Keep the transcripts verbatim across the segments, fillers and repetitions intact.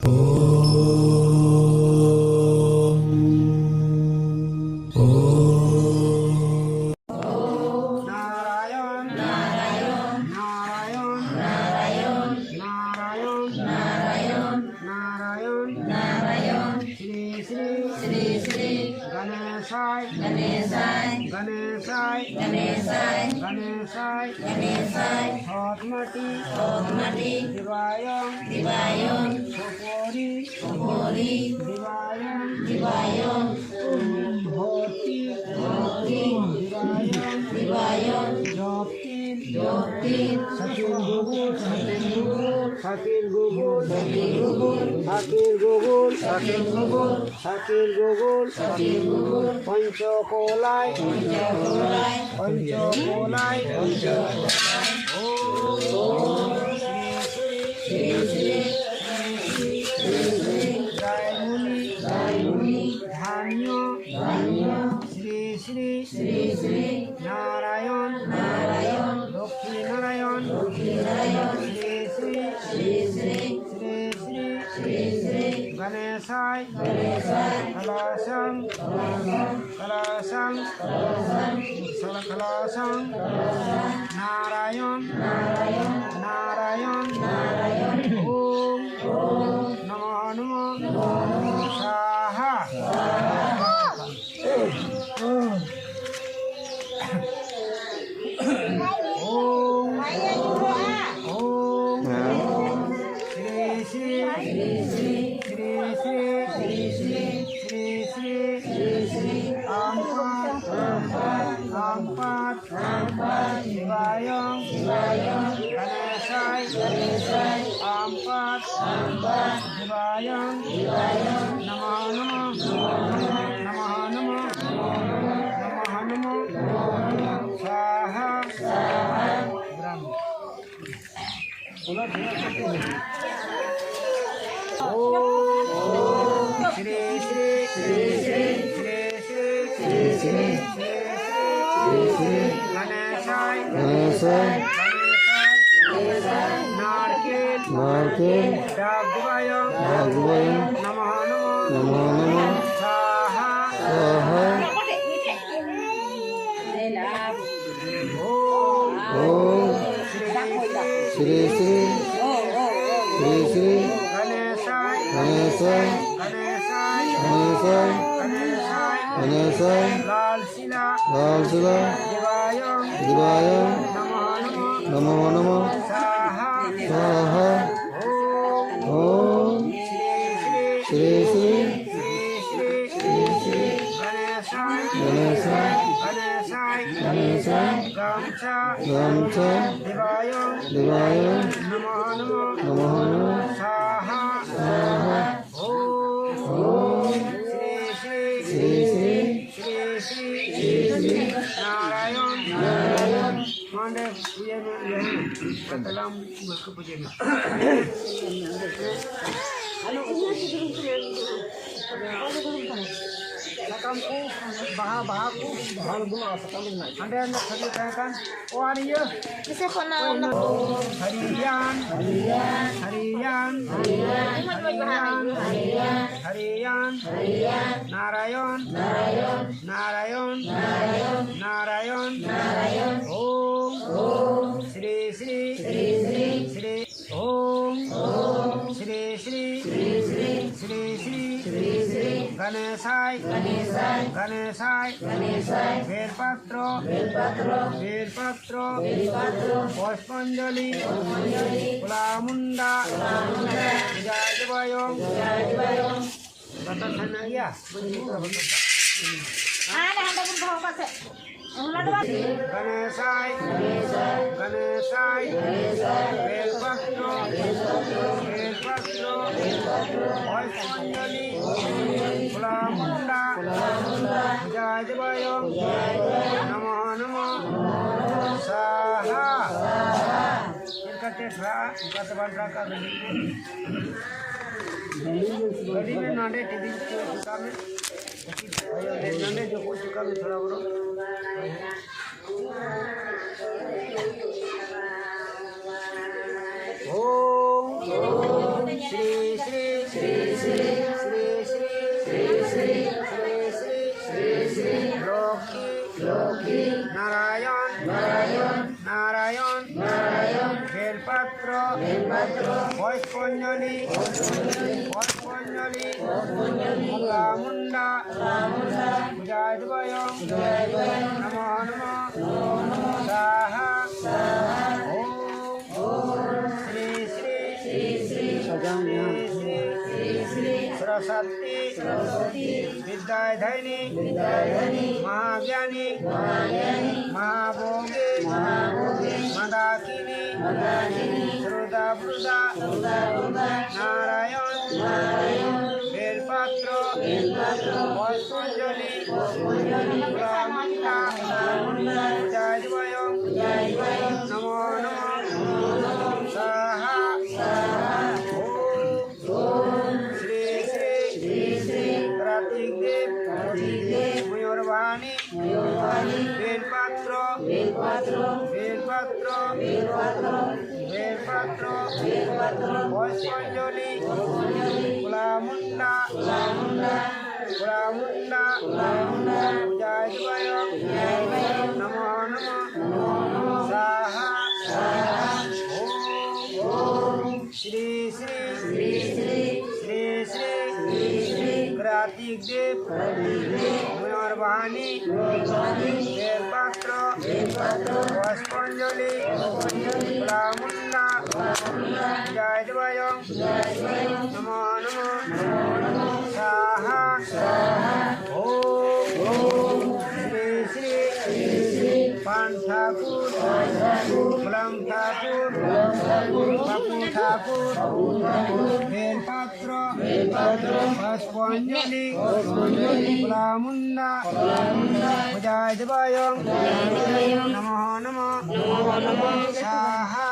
নারায়ণ, নারায়ণ, নারায়ণ, নারায়ণ, নারায়ণ, নারায়ণ, নারায়ণ, নারায়ণ। শ্রী শ্রী, শ্রী শ্রী, গণেশায়, গণেশায়, গণেশায়, গণেশায়, গণেশায়, গণেশায়, গণেশায়। সৎমাটি, সৎমাটি, দিবায়ং, দিবায়ং, উপরি, উপরি, দিবায়ং, দিবায়ং, ভর্তি, ভর্তি, দিবায়ং, দিবায়ং, জপতিল, জপতিল, সকিল গুগুল, সকিল গুগুল, সকিল গুগুল, সকিল গুগুল, সকিল গুগুল, সকিল গুগুল, সকিল গুগুল, সকিল গুগুল, পঞ্চকোলায়, পঞ্চকোলায়, পঞ্চকোলায়, পঞ্চকোলায়। ওম শ্রী শ্রী, শ্রী শ্রী, শ্রী শ্রী, জয়মুনি, জয়মুনি, ধান্য, ধান্য, শ্রী শ্রী, শ্রী শ্রী, নারায়ণ, নারায়ণ, লক্ষ্মী নারায়ণ, লক্ষ্মী নারায়ণ, শ্রী শ্রী, শ্রী শ্রী, শ্রী শ্রী, শ্রী শ্রী, গণেশায়, গণেশায়, কলশং, কলশং, কলশং, কলশং, কলশং, নারায়ণ, নারায়ণ, নারায়ণ, নারায়ণ, ওম, ওম নমো নমো, নমো নমো, স্বাহা, স্বাহা। ওম, ওম, শ্রী শ্রী, শ্রী শ্রী, শ্রী শ্রী, শ্রী শ্রী, শ্রী শ্রী, আম পাত, আম পাত, আম পাত, আম পাত, শিবায়ং, শিবায়ং, গণেশায়, গণেশায়, আম পাত, আম পাত, শিবায়ং, শিবায়ং, নমো নমো, নমো নমো, নমো নমো, নমো নমো, নমো নমো, স্বাহা, স্বাহা। ওম শ্রী শ্রী, শ্রী শ্রী, শ্রী শ্রী, শ্রী শ্রী, শ্রী শ্রী, গণেশায়, গণেশায়, গণেশায়, নারকেল, নারকেল, ডাব দিবায়, वाग्वायं नमः नमः। नमः नमः। स्वाहा। स्वाहा। ॐ श्री श्री श्री श्री श्री गणेशाय गणेशाय गणेशाय गणेशाय गणेशाय लाल शिला लाल शिला दिवायं दिवायं नमः नमः। नमः नमः। स्वाहा। स्वाहा। ॐ ॐ श्री श्री श्री श्री श्री श्री श्री गणेशाय गणेशाय गणेशाय गणेशाय गामछा गामछा दिवायं दिवायं नमः नमः। नमः नमः। स्वाहा। स्वाहा। ॐ श्री श्री श्री श्री श्री श्री श्री नारायण नारायण मांडे ये ये कतलाम को पूजे में ᱥᱟᱠᱟᱢ ᱠᱚ ᱵᱟᱦᱟ ᱵᱟᱦᱟ ᱠᱚ ᱦᱟᱸᱰᱮ ᱦᱟᱸᱰᱮ ᱠᱷᱟᱹᱞᱤ ᱛᱟᱦᱮᱸ ᱠᱟᱱ ᱚ ᱟᱨ ᱤᱭᱟᱹ ᱦᱟᱹᱨᱤᱭᱟᱱ ᱦᱟᱹᱨᱤᱭᱟᱱ ᱦᱟᱹᱨᱤᱭᱟᱱ ᱱᱟᱨᱟᱭᱚᱱ ᱱᱟᱨᱟᱭᱚᱱ ᱱᱟᱨᱟᱭᱚᱱ ᱱᱟᱨᱟᱭᱚᱱ ᱱᱟᱨᱟᱭᱚᱱ ᱱᱟᱨᱟᱭᱚᱱ ᱳᱢ ᱳᱢ ᱥᱨᱤ ᱥᱨᱤ ᱥᱨᱤ ᱥᱨᱤ ᱳᱢ ᱳᱢ ᱥᱨᱤ ᱥᱨᱤ ᱥᱨᱤ ᱥᱨᱤ ᱥᱨᱤ ᱥᱨᱤ ᱥᱨᱤ ᱜᱚᱱᱮᱥᱟᱭ ᱜᱚᱱᱮᱥᱟᱭ ᱜᱚᱱᱮᱥᱟᱭ ᱜᱚᱱᱮᱥᱟᱭ ᱵᱮᱞᱯᱟᱛᱨᱚ ᱵᱮᱞᱯᱟᱛᱨᱚ ᱵᱮᱞᱯᱟᱛᱨᱚ ᱵᱮᱞᱯᱟᱛᱨᱚ ᱯᱚᱥᱯᱚᱧᱡᱚᱞᱤ ᱯᱚᱥᱯᱚᱧᱡᱚᱞᱤ ᱠᱚᱞᱟᱢᱩᱱᱰᱟ ᱠᱚᱞᱟᱢᱩᱱᱰᱟ ᱡᱟᱭ ᱡᱚᱵᱟᱭᱚᱝ ᱡᱟᱭ ᱡᱚᱵᱟᱭᱚᱝ ᱵᱟᱛᱟ ᱛᱟᱦᱮᱱᱟ ᱜᱮᱭᱟ᱾ ᱟᱨ ᱦᱟᱸᱰᱮ ᱵᱚᱱ ᱫᱚᱦᱚ ᱠᱟᱜ ᱥᱮ᱾ ᱚᱱᱟ ᱫᱚ ᱵᱟᱝ᱾ ᱜᱚᱱᱮᱥᱟᱭ, ᱜᱚᱱᱮᱥᱟᱭ, ᱵᱮᱞᱯᱟᱛᱨᱚ, ᱵᱮᱞᱯᱟᱛᱨᱚ, ᱯᱩᱥᱯᱟᱧᱡᱚᱞᱤ, ᱠᱷᱩᱞᱟ ᱢᱩᱱᱰᱟ, ᱡᱟᱭ ᱡᱚᱵᱟᱭᱚ, ᱱᱚᱢᱚ ᱱᱚᱢᱚ, ᱥᱟᱦᱟ᱾ ᱪᱮᱫ ᱞᱮᱠᱟᱛᱮ ᱴᱨᱟᱠ, ᱚᱱᱠᱟᱛᱮ ᱵᱟᱝ ᱴᱨᱟᱠ ᱟᱨ ᱜᱟᱹᱰᱤ᱾ ᱜᱟᱹᱰᱤ ᱢᱮ ᱱᱚᱰᱮ ᱴᱤᱵᱷᱤ ᱪᱮᱫ ᱞᱮᱠᱟ ᱢᱮ᱾ ᱱᱚᱰᱮ ᱡᱚᱯᱚᱜ ᱪᱩᱠᱟ ᱢᱮ ᱛᱷᱚᱲᱟ ᱵᱚᱲᱚ᱾ ᱳᱢ ᱥᱨᱤ পুষ্পাঞ্জলি। মুলা মুন্ডা পূজায় দ্বয়ং। নমো নমো। স্বাহা। ওম শ্রী শ্রী শ্রী শ্রী সরস্বতী বিদ্যায়ধারিণী মহাজ্ঞানী মহাভোগে মন্দাকিনী শ্রুতা ব্রুতা নারায়ণ বেলপাত্র পুষ্পাঞ্জলি। মুলা মুন্ডা পূজায় দ্বয়ং। নমো নমো। স্বাহা। ওম শ্রী শ্রী শ্রী শ্রী কার্তিক দেব ময়ূরবাহনী বেলপাত্র বেলপাত্র বেলপাত্র বেলপাত্র পুষ্পাঞ্জলি। মুলা মুন্ডা মুলা মুন্ডা পূজায় দ্বয়ং। নমো নমো। স্বাহা। ওম শ্রী শ্রী শ্রী শ্রী শ্রী শ্রী কার্তিক দেব ময়ূরবাহনী বেলপাত্র পুষ্পাঞ্জলি। মুলা মুন্ডা পূজায় দ্বয়ং। নমো নমো। স্বাহা। ওম শ্রী শ্রী পান ঠাকুর মুলাম ঠাকুর বাপু ঠাকুর বেলপাত্র পুষ্পাঞ্জলি। মুলা মুন্ডা পূজায় দ্বয়ং। নমো নমো। স্বাহা।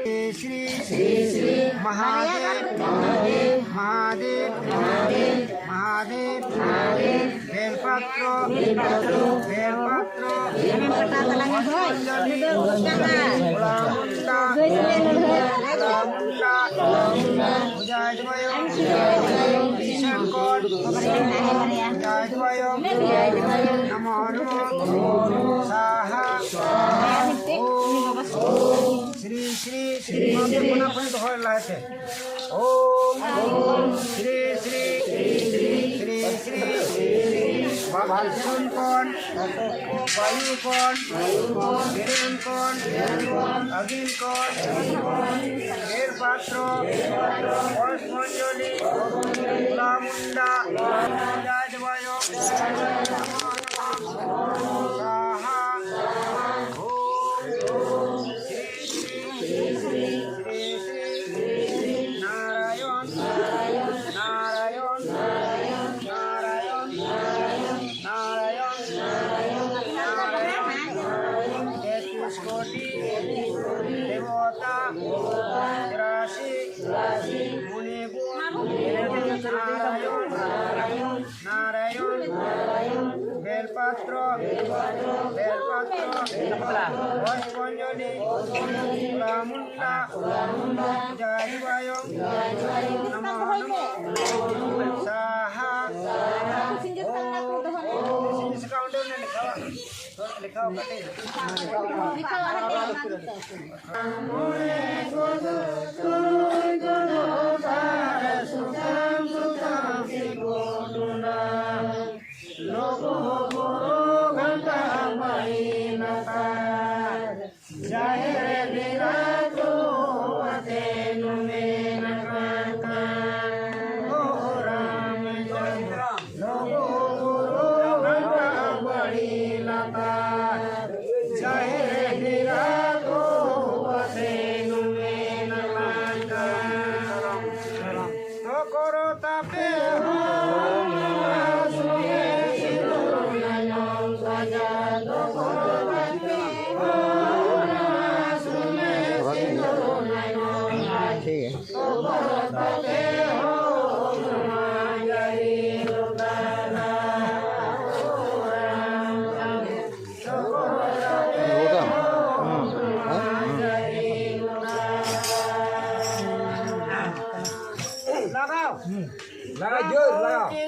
শ্রী শ্রী শ্রী শ্রী মহাদেব মহাদেব মহাদেব মহাদেব মহাদেব বেলপাত্র বেলপাত্র বেলপাত্র ᱚᱡᱟᱭ ᱫᱚᱭᱚ, ᱥᱮᱱ ᱠᱚᱱ, ᱚᱡᱟᱭ ᱫᱚᱭᱚ, ᱱᱚᱢᱚ ᱱᱚᱢᱚ, ᱥᱟᱦᱟ, ᱳᱢ, ᱥᱨᱤ ᱥᱨᱤ ᱥᱨᱤ ᱢᱟᱱᱛᱨᱚ ᱠᱚ ᱚᱱᱟ ᱠᱚᱧ ᱫᱚᱦᱚᱭ ᱞᱟᱦᱟᱭ ᱛᱮ᱾ ᱳᱢ ᱥᱨᱤ ᱥᱨᱤ ᱥᱨᱤ ᱥᱨᱤ ᱵᱟᱵᱷᱟᱥᱩᱱ ᱠᱚᱱ, ᱵᱟᱭᱩ ᱠᱚᱱ, ᱵᱤᱨᱮᱱ ᱠᱚᱱ, ᱟᱹᱜᱤᱱ ᱠᱚᱱ, ᱵᱮᱞ ᱯᱟᱛᱨᱚ, ᱯᱩᱥᱯᱚᱧᱡᱚᱞᱤ, ᱢᱩᱞᱟ ᱢᱩᱱᱰᱟ, ᱡᱟᱭ ᱫᱮᱵᱟᱭᱚ, ᱥᱟᱦᱟ, ᱳᱢ, ᱥᱨᱤ ᱥᱨᱤ ᱥᱨᱤ ᱥᱨᱤ ᱥᱨᱤ ᱥᱨᱤ ᱱᱟᱨᱟᱭᱚᱱ, ᱱᱟᱨᱟᱭᱚᱱ, ᱱᱟᱨᱟᱭᱚᱱ, ᱱᱟᱨᱟᱭᱚᱱ, ᱱᱟᱨᱟᱭᱚᱱ, ᱛᱮᱛᱨᱤᱥ ᱠᱳᱴᱤ ᱫᱮᱵᱚᱛᱟ, ᱪᱩᱨᱟᱥᱤ ᱢᱩᱱᱤᱜᱩᱱ, ᱱᱟᱨᱟᱭᱚᱱ, ᱱᱟᱨᱟᱭᱚᱱ, ᱵᱮᱞᱯᱟᱛᱨᱚ, ᱵᱮᱞᱯᱟᱛᱨᱚ, ᱯᱩᱥᱯᱚᱧᱡᱚᱞᱤ, ᱢᱩᱞᱟ ᱢᱩᱱᱰᱟ, ᱡᱟᱭ ᱵᱟᱭᱚ, ᱱᱚᱢᱚ ᱱᱚᱢᱚ, ᱥᱟᱦᱟ, ᱳᱢ, ᱳᱢ, ᱞᱮᱠᱷᱟᱣ ᱠᱟᱛᱮ᱾ ᱞᱩᱜᱩ ᱵᱩᱨᱩ ᱜᱷᱟᱱᱴᱟ ᱵᱟᱲᱮ ᱞᱟᱛᱟᱨ, ᱡᱟᱦᱮᱨ ᱰᱮᱨᱟ ᱠᱚ ᱟᱛᱮ ᱱᱚᱰᱮ ᱱᱟᱠᱷᱟ ᱜᱚᱨᱟᱢ ᱡᱚᱢ᱾ ᱞᱩᱜᱩ ᱵᱩᱨᱩ ᱜᱷᱟᱱᱴᱟ ᱵᱟᱲᱮ ᱞᱟᱛᱟᱨ, ᱡᱟᱦᱮᱨ ᱰᱮᱨᱟ ᱠᱚ ᱟᱛᱮ ᱞᱟᱜᱟ ᱡᱳᱨ, ᱞᱟᱜᱟ᱾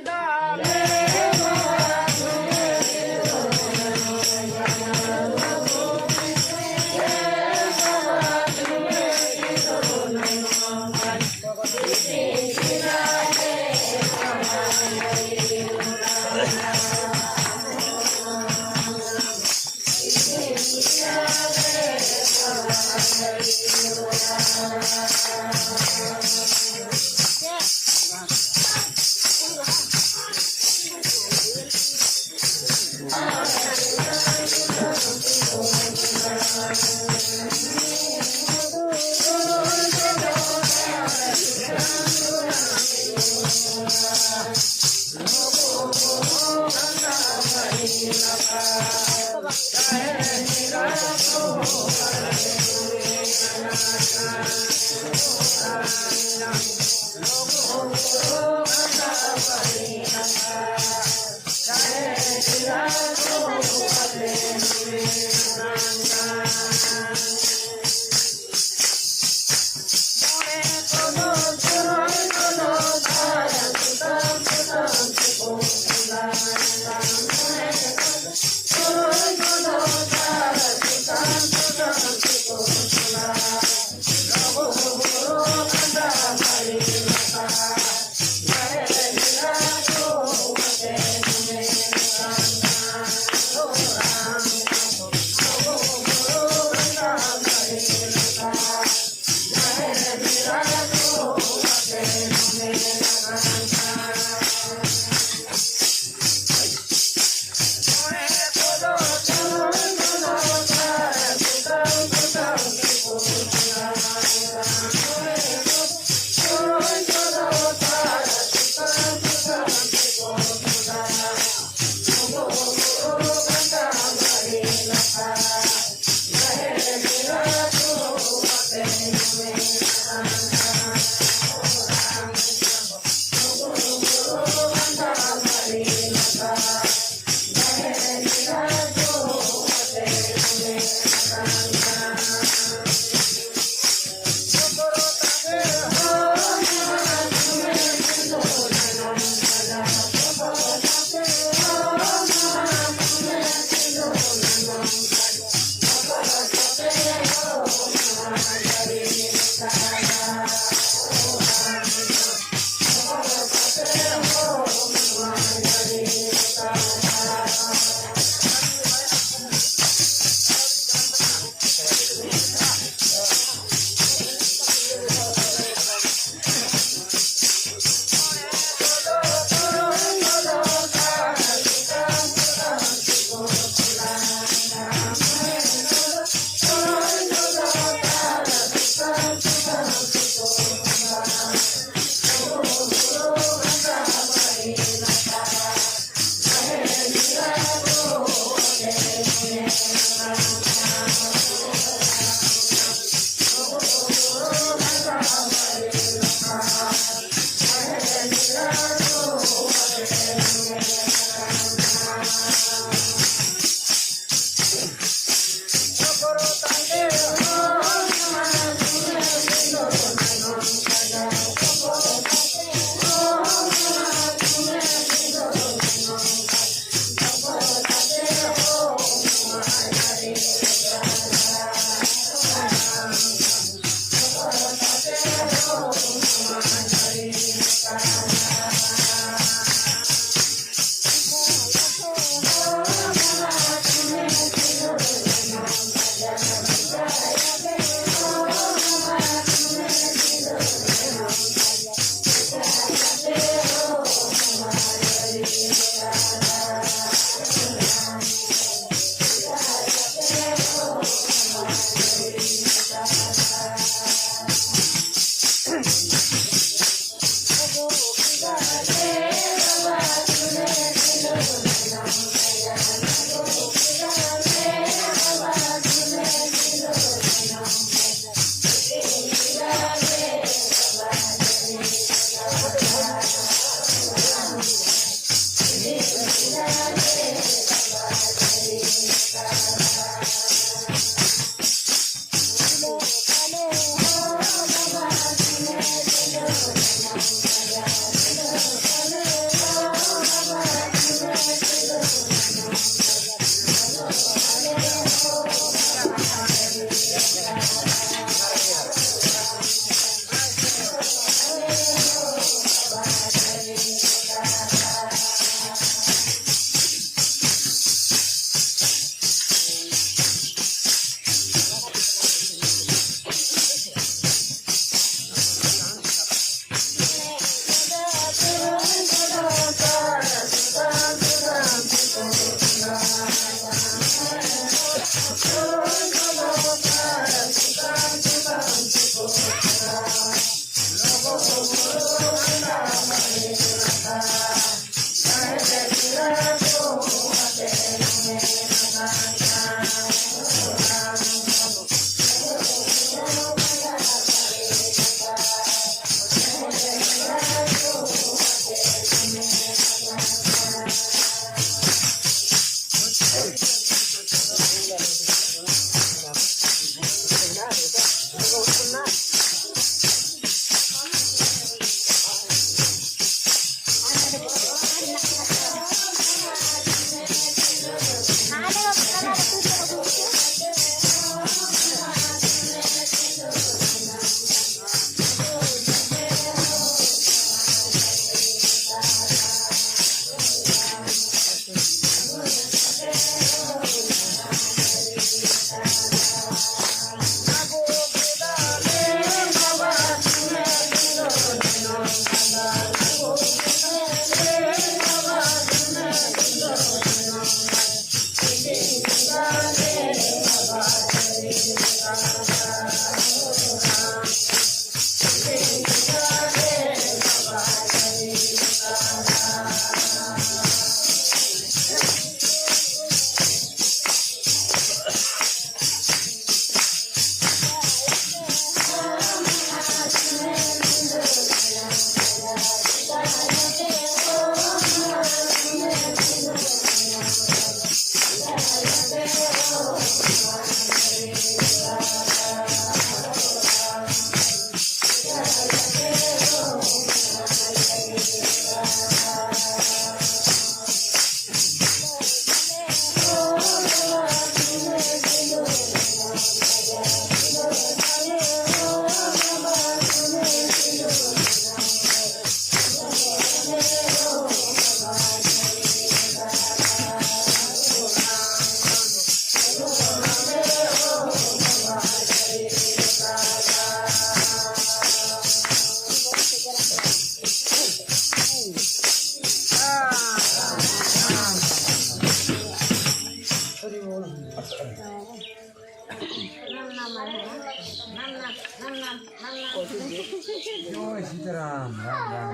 ᱡᱚᱭ ᱥᱤᱛᱟᱨᱟᱢ, ᱨᱟᱢ ᱨᱟᱢ᱾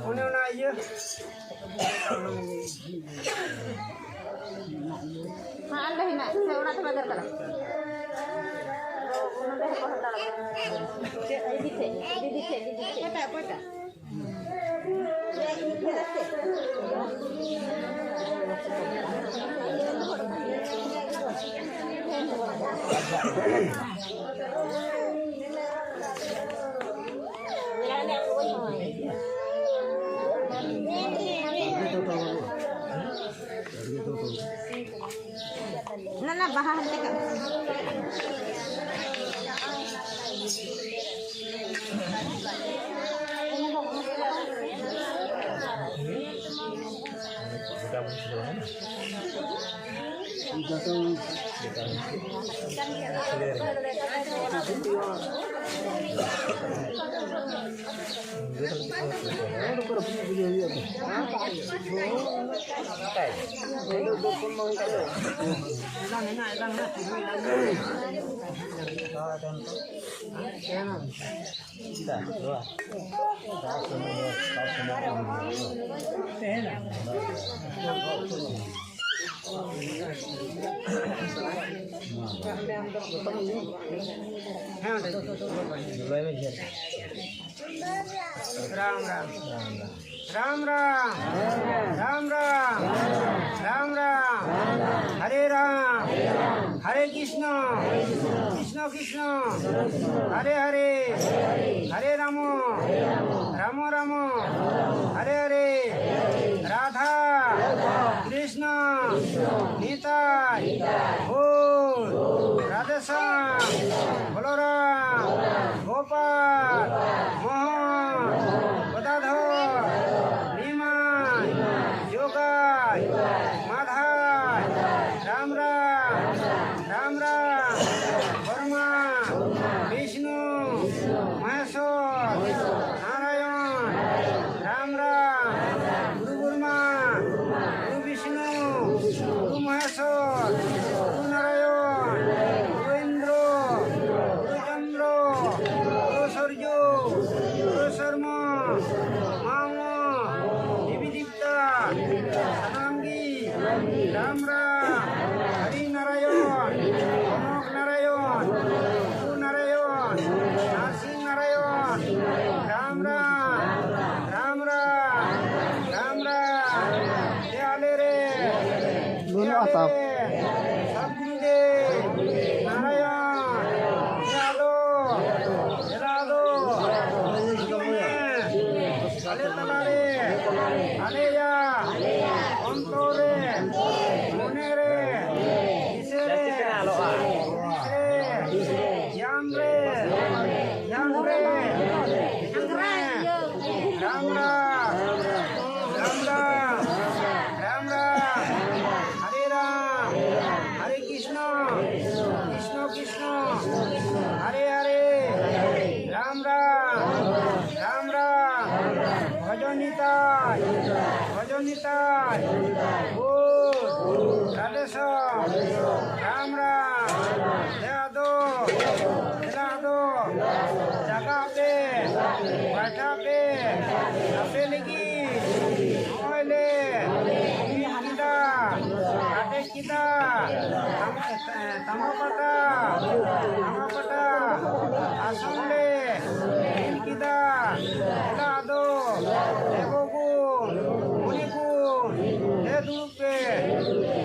ᱚᱱᱮ ᱚᱱᱟ ᱤᱭᱟᱹ᱾ ᱦᱮᱸ, ᱚᱸᱰᱮ ᱦᱮᱱᱟᱜ, ᱥᱮ ᱚᱱᱟ ᱛᱮᱢᱟ ᱫᱚᱨᱠᱟᱨᱟ᱾ ᱱᱚᱰᱮ ᱦᱚᱸᱠᱚ ᱦᱟᱛᱟᱲᱟ᱾ ᱫᱤᱫᱤ ᱴᱷᱮᱡ, ᱫᱤᱫᱤ ᱴᱷᱮᱡ, ᱫᱤᱫᱤ ᱴᱷᱮᱡ᱾ ᱚᱠᱚᱭᱴᱟᱜ, ᱚᱠᱚᱭᱴᱟᱜ? ᱱᱟ, ᱱᱟ, ᱵᱟᱦᱟ ᱦᱟᱱᱛᱮ ᱠᱟᱜ ᱢᱮ᱾ ᱦᱮᱸ, ᱚᱸᱰᱮ᱾ ᱨᱟᱢ ᱨᱟᱢ᱾ ᱨᱟᱢ ᱨᱟᱢ᱾ ᱨᱟᱢ ᱨᱟᱢ᱾ ᱨᱟᱢ ᱨᱟᱢ᱾ ᱦᱟᱨᱮ ᱨᱟᱢ᱾ ᱦᱟᱨᱮ ᱠᱨᱤᱥᱱᱚ᱾ ᱠᱨᱤᱥᱱᱚ ᱠᱨᱤᱥᱱᱚ᱾ ᱦᱟᱨᱮ ᱦᱟᱨᱮ᱾ ᱦᱟᱨᱮ ᱨᱟᱢᱚ᱾ ᱨᱟᱢᱚ ᱨᱟᱢᱚ᱾ ᱦᱟᱨᱮ ᱦᱟᱨᱮ᱾ ᱨᱟᱫᱷᱟ᱾ ᱠᱨᱤᱥᱱᱚ᱾ ᱱᱤᱛᱟᱭ᱾ ᱜᱳᱨ᱾ ᱨᱟᱫᱷᱮᱥᱟᱢ᱾ ᱵᱚᱞᱚᱨᱟᱢ᱾ ᱜᱳᱯᱟᱞ, ᱢᱳᱦᱚᱱ, ᱜᱚᱫᱟᱫᱷᱚᱨ, ᱱᱤᱢᱟᱭ, ᱡᱳᱜᱟᱭ, ᱢᱟᱫᱷᱟᱭ, ᱨᱟᱢ ᱨᱟᱢ, ᱨᱟᱢ ᱨᱟᱢ, ᱵᱨᱚᱦᱢᱟ, ᱵᱤᱥᱱᱩ, ᱢᱚᱦᱮᱥᱚᱨ, ᱱᱟᱨᱟᱭᱚᱱ, ᱨᱟᱢ ᱨᱟᱢ, ᱜᱩᱨᱩ ᱵᱨᱚᱦᱢᱟ, ᱜᱩᱨᱩ ᱵᱤᱥᱱᱩ, ᱜᱩᱨᱩ ᱢᱚᱦᱮᱥᱚᱨ, ᱜᱩᱨᱩ ᱱᱟᱨᱟᱭᱚᱱ, ᱜᱩᱨᱩ ᱤᱱᱫᱨᱚ, ᱥᱟᱵ᱾ ᱥᱟᱵ ᱜᱩᱨᱩ ᱫᱮᱵ ᱱᱟᱨᱟᱭᱚᱱ, ᱮᱞᱟ ᱫᱚ, ᱮᱞᱟ ᱫᱚ, ᱟᱞᱮ ᱛᱟᱞᱟ ᱨᱮ, ᱟᱞᱮᱭᱟᱜ ᱚᱱᱛᱚᱨ ᱨᱮ, ᱢᱚᱱᱮ ᱨᱮ, ᱫᱤᱥᱟᱹ ᱨᱮ, ᱦᱩᱫᱤᱥ ᱨᱮ, ᱜᱮᱭᱟᱱ ᱨᱮ, ᱜᱮᱭᱟᱱ ᱨᱮ, ᱨᱟᱢ ᱨᱟᱢ, ᱨᱟᱢ ᱨᱟᱢ, ᱨᱟᱢ ᱨᱟᱢ, ᱦᱟᱨᱮ ᱨᱟᱢ, ᱦᱟᱨᱮ ᱠᱨᱤᱥᱱᱚ, ᱠᱨᱤᱥᱱᱚ ᱠᱨᱤᱥᱱᱚ, ᱦᱟᱨᱮ ᱦᱟᱨᱮ, ᱨᱟᱢ ᱨᱟᱢ, ᱨᱟᱢ ᱨᱟᱢ, ᱵᱷᱚᱡᱚᱱ ᱱᱤᱛᱟᱭ, ᱵᱷᱚᱡᱚᱱ ᱱᱤᱛᱟᱭ, ᱜᱳᱨ, ᱨᱟᱫᱷᱮ ᱥᱟᱢ, ᱨᱟᱢ ᱨᱟᱢ, ᱫᱮᱞᱟ ᱫᱚ, ᱫᱮᱞᱟ ᱫᱚ, ᱡᱟᱜᱟᱜ ᱯᱮ, ᱵᱟᱭᱴᱷᱟᱜ ᱯᱮ, ᱟᱯᱮ ᱞᱟᱹᱜᱤᱫ ᱱᱚᱜᱼᱚᱭ ᱞᱮ ᱨᱤᱱ ᱠᱮᱫᱟ, ᱟᱴᱮᱫ ᱠᱮᱫᱟ, ᱛᱟᱢᱟ ᱯᱟᱴᱟ, ᱛᱟᱢᱟ ᱯᱟᱴᱟ, ᱟᱥᱚᱱ ᱞᱮ ᱨᱤᱱ ᱠᱮᱫᱟ, ᱫᱮᱞᱟ ᱫᱚ, ᱫᱮᱵᱚᱜᱩᱱ, ᱢᱩᱱᱤᱜᱩᱱ, ᱦᱮ ᱫᱩᱲᱩᱵ ᱯᱮ᱾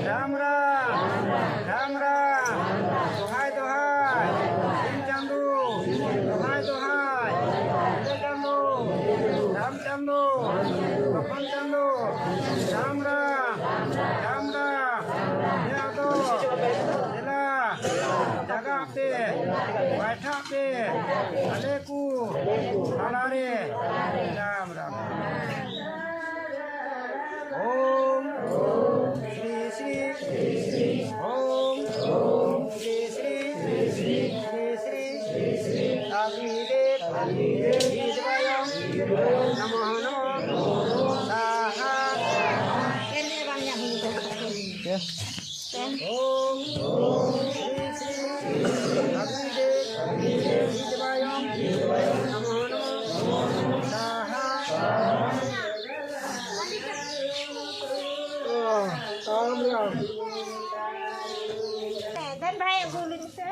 ᱨᱟᱢ ᱨᱟᱢ, ᱨᱟᱢ ᱨᱟᱢ, ᱫᱚᱦᱟᱭ ᱫᱚᱦᱟᱭ, ᱥᱤᱧ ᱪᱟᱸᱫᱳ, ᱫᱚᱦᱟᱭ ᱫᱚᱦᱟᱭ, ᱥᱤᱧ ᱪᱟᱸᱫᱳ, ᱨᱟᱢ ᱪᱟᱸᱫᱳ, ᱛᱚᱯᱚᱱ ᱪᱟᱸᱫᱳ, ᱨᱟᱢ ᱨᱟᱢ, ᱨᱟᱢ ᱨᱟᱢ, ᱫᱮᱞᱟ ᱫᱚ, ᱫᱮᱞᱟ, ᱡᱟᱜᱟᱜ ᱯᱮ, ᱵᱟᱭᱴᱷᱟᱜ ᱯᱮ, ᱟᱞᱮ ᱠᱚ ᱛᱟᱞᱟᱨᱮ, ᱨᱟᱢ ᱨᱟᱢ᱾ ᱳᱢ ᱥᱨᱤ ᱥᱨᱤ ᱳᱢ ᱥᱨᱤ ᱥᱨᱤ ᱥᱨᱤ ᱥᱨᱤ ᱚᱜᱽᱱᱤ ᱫᱮᱵ ᱥᱤᱫᱷᱵᱟᱭᱚᱢ ᱱᱚᱢᱚ ᱱᱚᱢᱚ ᱥᱟᱦᱟ᱾ ᱳᱢ ᱥᱨᱤ ᱥᱨᱤ ᱚᱜᱽᱱᱤ ᱫᱮᱵ ᱥᱤᱫᱷᱵᱟᱭᱚᱢ ᱱᱚᱢᱚ ᱱᱚᱢᱚ ᱥᱟᱦᱟ᱾ ᱨᱟᱢ ᱨᱟᱢ᱾ ᱫᱮᱱ ᱵᱷᱟᱭ, ᱟᱹᱜᱩ ᱞᱤᱧ ᱥᱮ᱾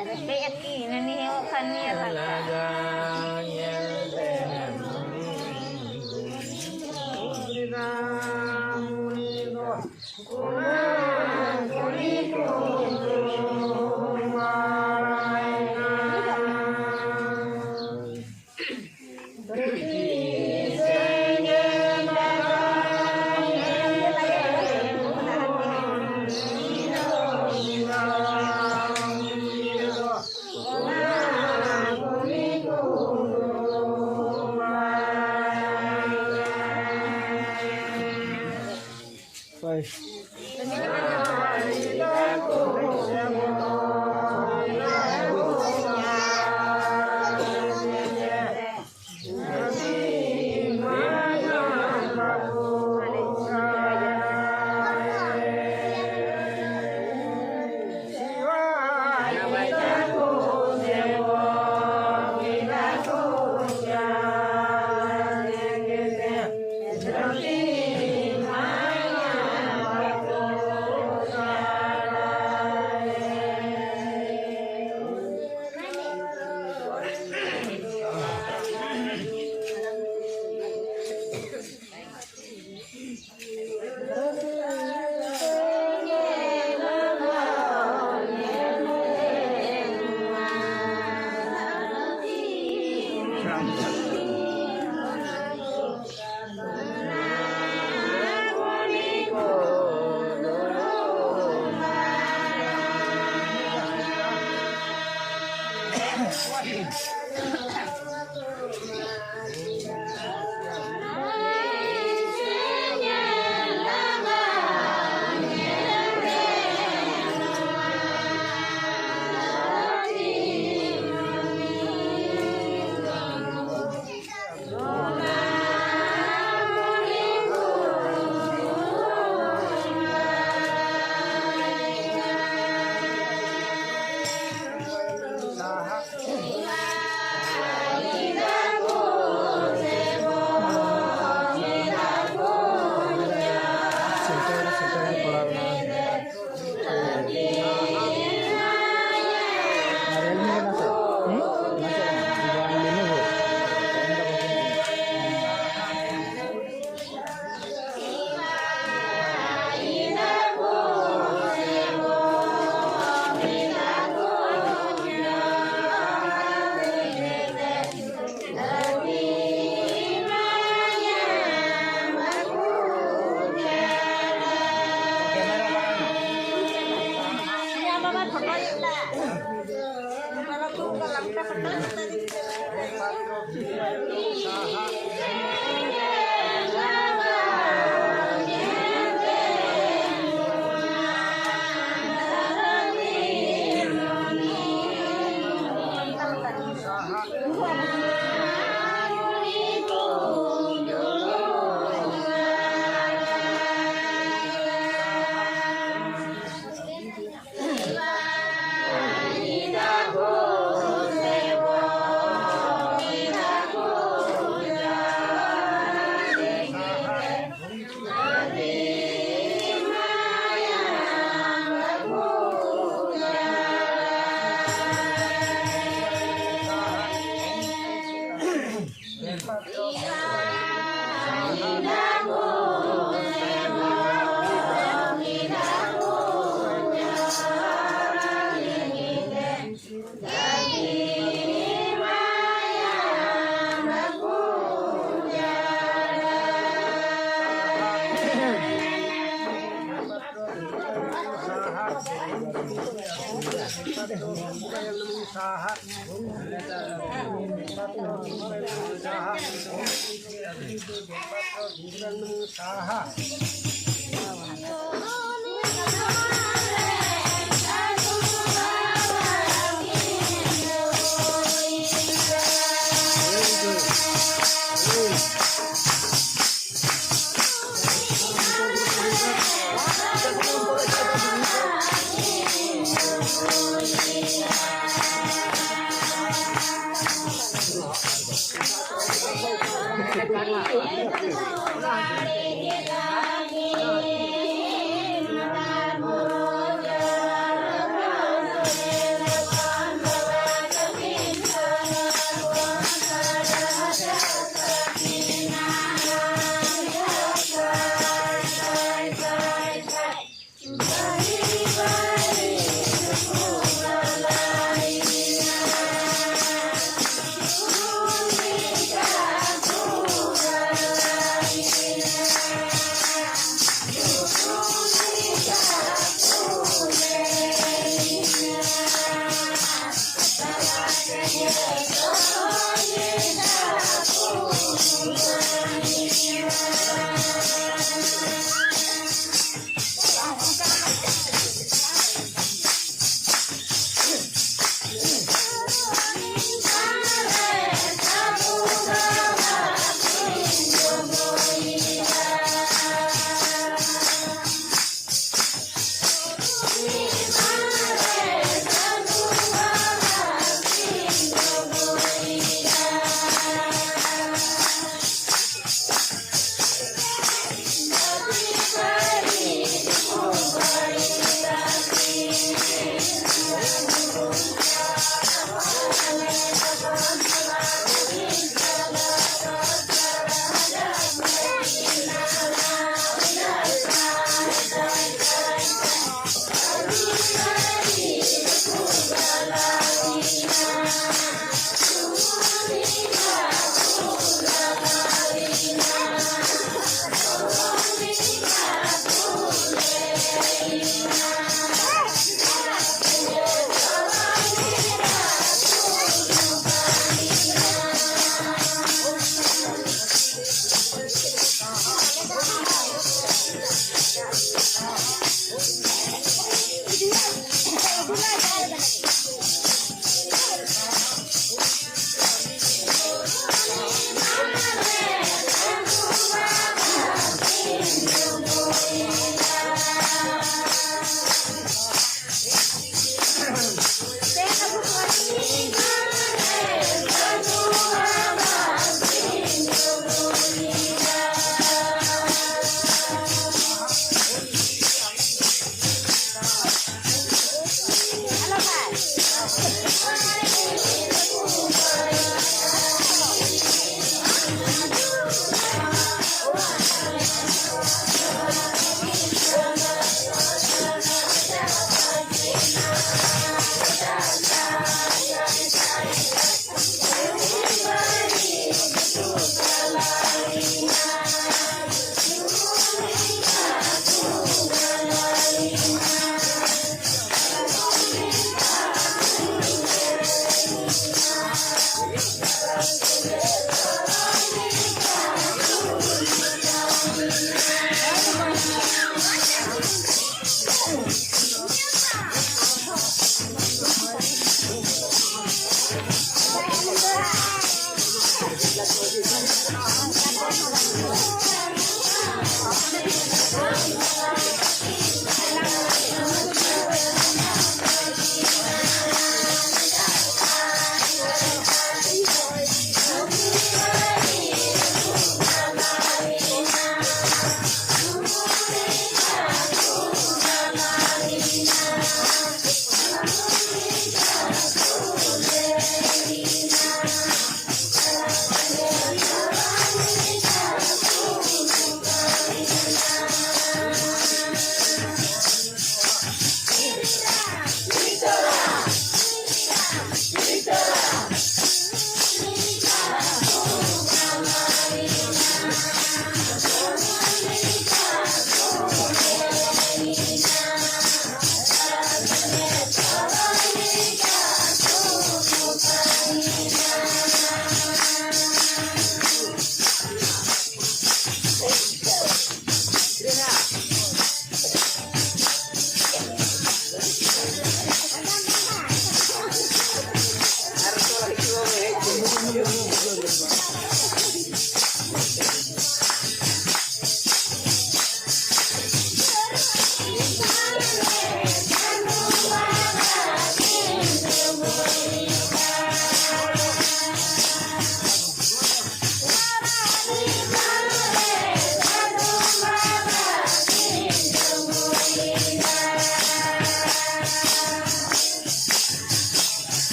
ᱟᱨ ᱦᱮᱡ ᱟᱹᱠᱤᱱ, ᱩᱱᱤ ᱦᱚᱸ ᱠᱷᱟᱱ ᱧᱮᱞ ᱟᱠᱟᱫ᱾ स्वाहा।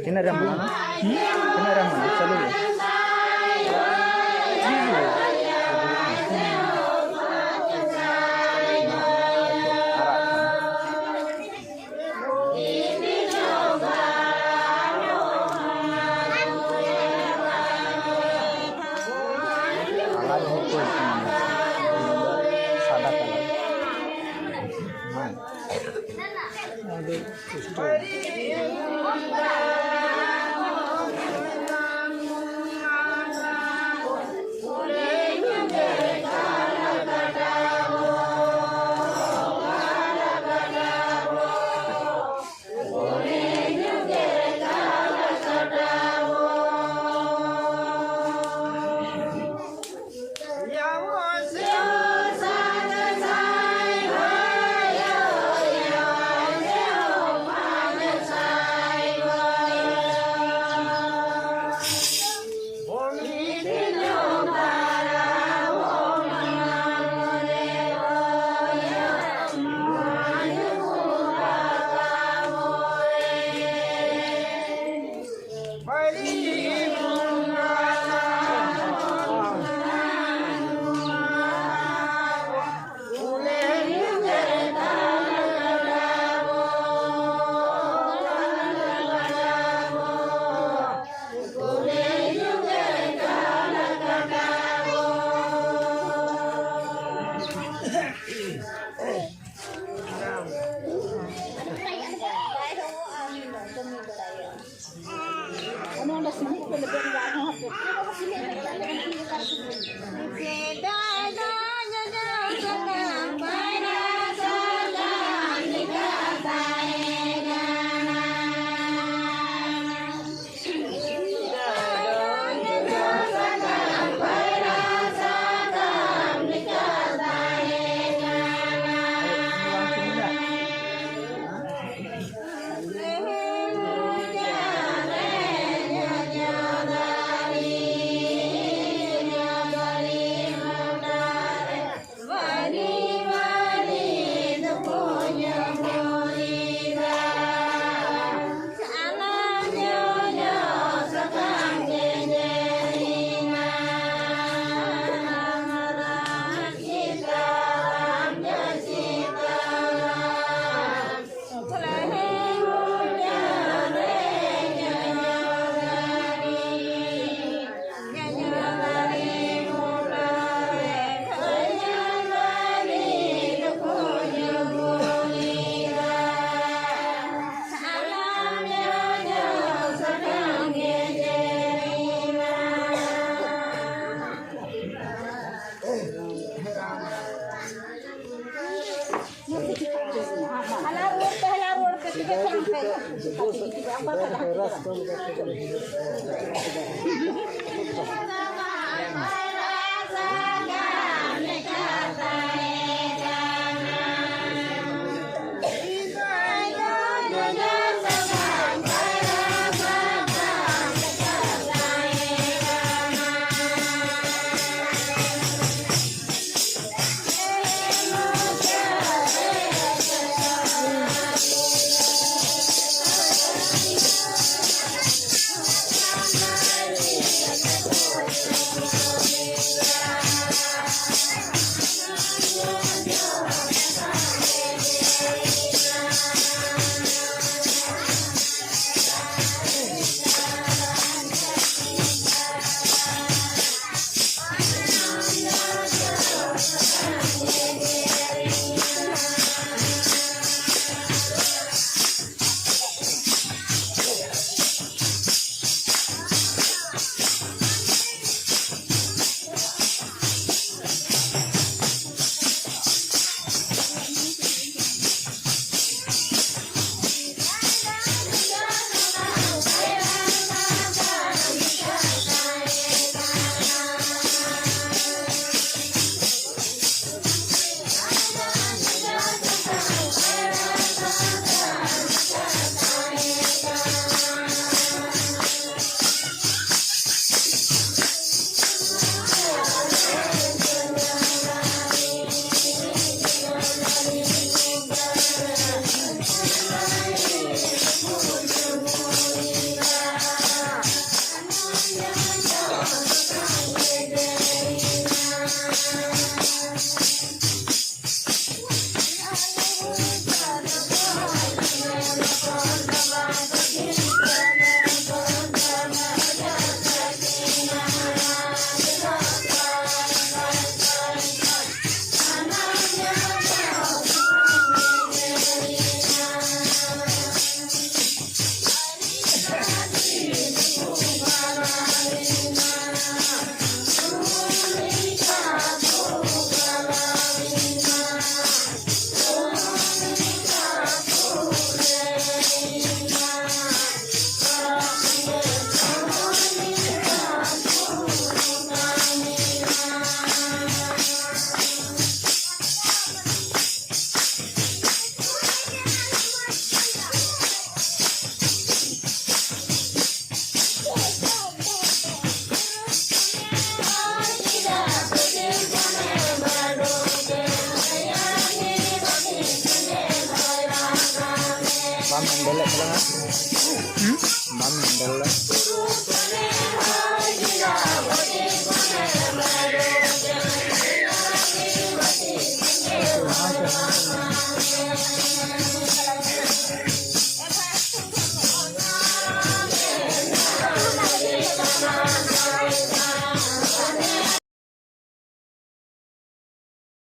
ᱛᱤᱱᱟᱹᱜ ᱨᱮᱢ ᱮᱢᱟ? ᱛᱤᱱᱟᱹᱜ ᱨᱮᱢ ᱮᱢᱟ? ᱪᱟᱹᱞᱩ ᱜᱮ᱾ ᱥᱟᱫᱟ ᱠᱟᱞᱟᱨ᱾ ᱦᱮᱸ᱾ ᱦᱮᱱᱰᱮᱞᱮᱫ ᱛᱟᱞᱟᱝᱟ᱾ ᱵᱟᱢ ᱦᱮᱱᱰᱮᱞ ᱫᱟ᱾